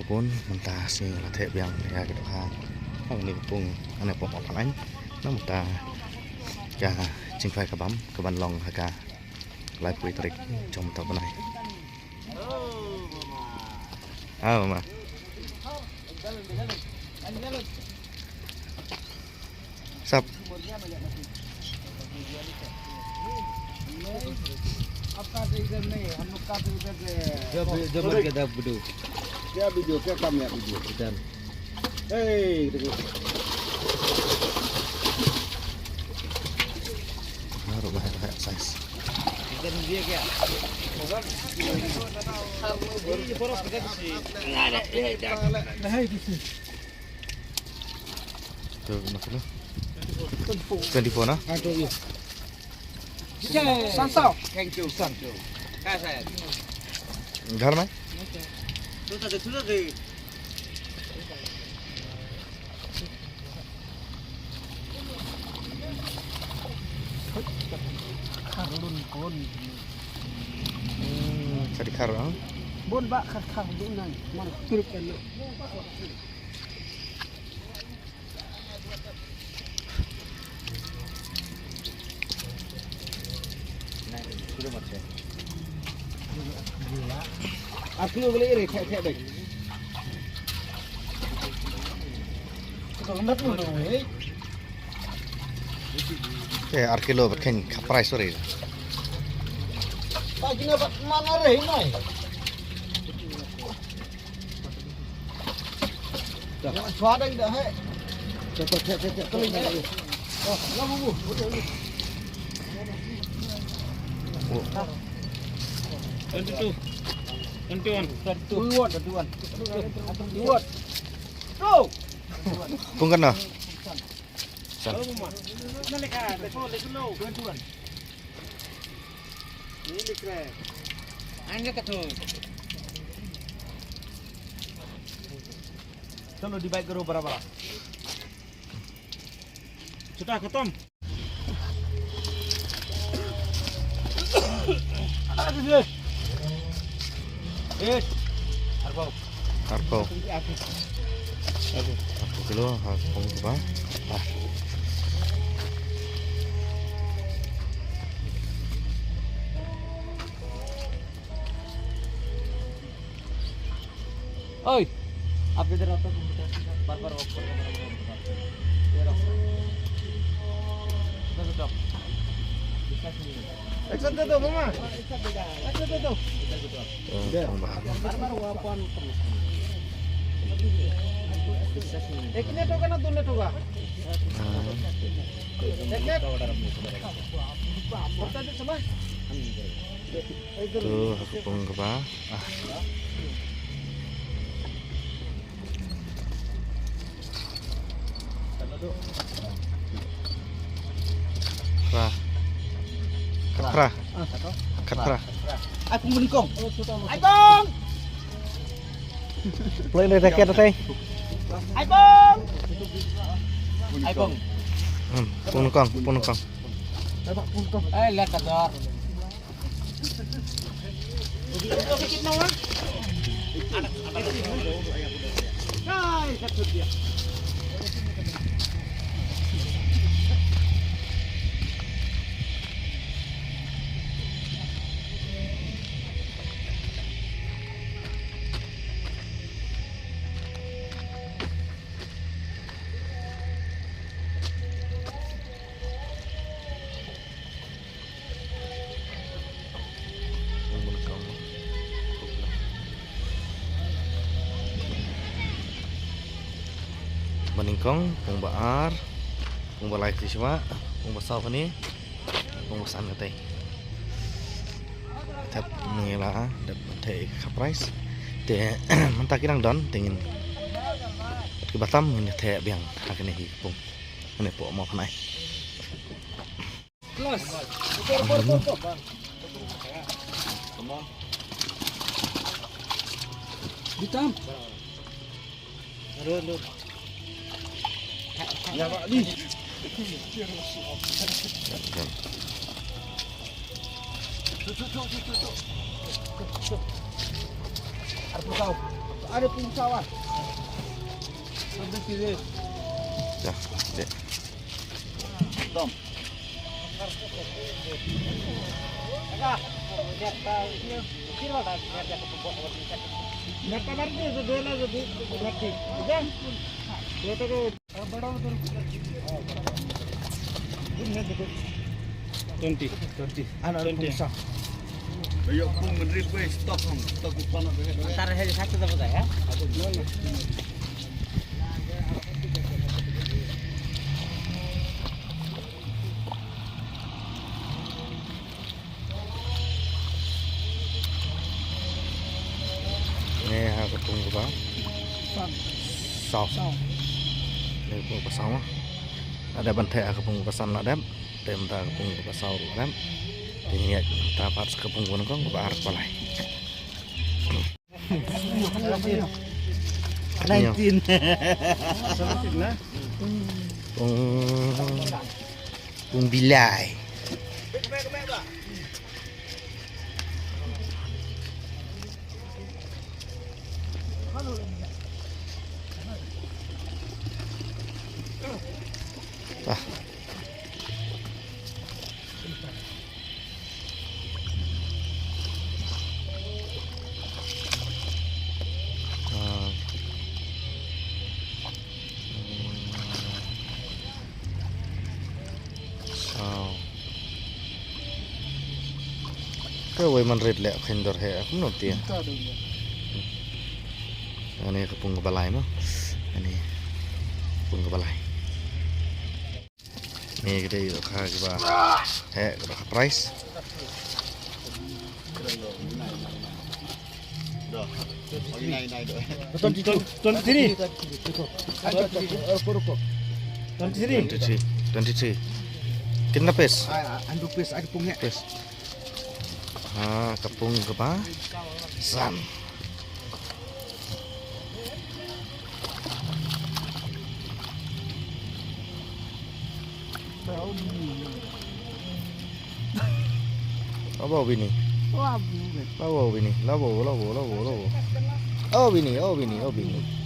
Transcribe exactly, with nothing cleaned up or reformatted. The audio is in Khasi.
Bun mynta sngi la theh biang ïa ka dohkha hangne ka pung hangne pung Mawphanaiñ. Nang mynta ka jingkhwai ka bam ka ban long ha ka laiphew tarik jong mynta u bnai. Ah, mama. Sap. आपका तो इधर नहीं, हम लोग का तो इधर से। जब, जब मर गया, तब बुडू। क्या वीडियो, क्या काम है वीडियो? इधर। ए, देखो। Naruh ba ha size. इधर दिए क्या? ये बर्फ इधर से। नहीं, नहीं, नहीं। Tu berapa kilo? Twenty four. Twenty four na? Thank you. Thank you. Ghar mein? Hmm, sa dikharor, ah? Bun ba kharkharor nang, mar turuk kan. Aku boleh iri, cek, cek, baik. Kau hendak mana, weh? Eh, ar kilo bad khein ka price, sorry. Pagi na bad mana re, mai? Dah. Yang suara dah, he. Cek, cek, cek, cek, cek. Kali ni. Oh, lama bu. Boleh, boleh. Oh. Twenty two. Twenty one. Twenty one. Twenty one. Twenty one. Two. Kung kana? चलो, divide करो बराबर। छोटा खत्म। Arphew. Arphew kilo, ha, kong tu ba. Ah. Oi, आप इधर आओ तो, बार बार ऑफ कर रहे हैं। Action दे दो मामा। Action दे दो। एक ने ठोका ना, दो ने ठोका। एक ने। Tu ha ka pung kaba. Ah. Khra. Khra. Khra. Ai pung bun kong. Ai pung. Play le racket te. Ai pung. Ai pung. Hmm, pung kong, pung kong. Ai le ka dor. Ba nyngkong, pung ba ar, pung ba lai kti shuwa, pung ba saw kane, pung ba san katei. Thep ngi la dep thep ka price. Te mynta ki dang don te ngin ki ba tam ngin thep biang ha kane hi pung. Kane pung mo kane. Plus. Ditam. Aduh, aduh. Ya, Pak, ni. Tuh, tuh, tuh, tuh, tuh, tuh. Tuh, tuh. Arphew saw. Ada pun sawah. Ada sini. Dah, dek. Dom. Nyata baru tu, tu dua lah, tu dua nanti. Jangan. Dua tu. Twenty, twenty. Anak twenty. Ayo, pun menrit, weh, stok, hong. Stok, stok, stok. Antar hari satu dapat, ya? Ne ha ka pung kaba? Saw. Saw. Saw. Ne ka pung kaba saw ma? Ada ban theh ha ka pung kaba san la dep. Te mynta ka pung kaba saw ruh dep. Te ngi ïaid mynta pat sa ka pung kaba nyngkong, kaba ar, kaba lai. Nineteen. Pung, pung bilai. Ah. Ah. Hmm. Saw. Kawei man rit leh khyndiat he, kumno te. Ita dong ya. Ani ka pung kaba lai mo. Ani pung kaba lai. Ni ka dei ka kiba heh, ka price. Twenty-two, twenty-three. Twenty-three. Twenty-three. Kitna piece? Ah, ah, hundred piece, ada pung ya. Piece. Ha, ka pung kaba san. Labo bini. Labo bini. Labo, labo, labo, labo. Oh bini, oh bini, oh bini.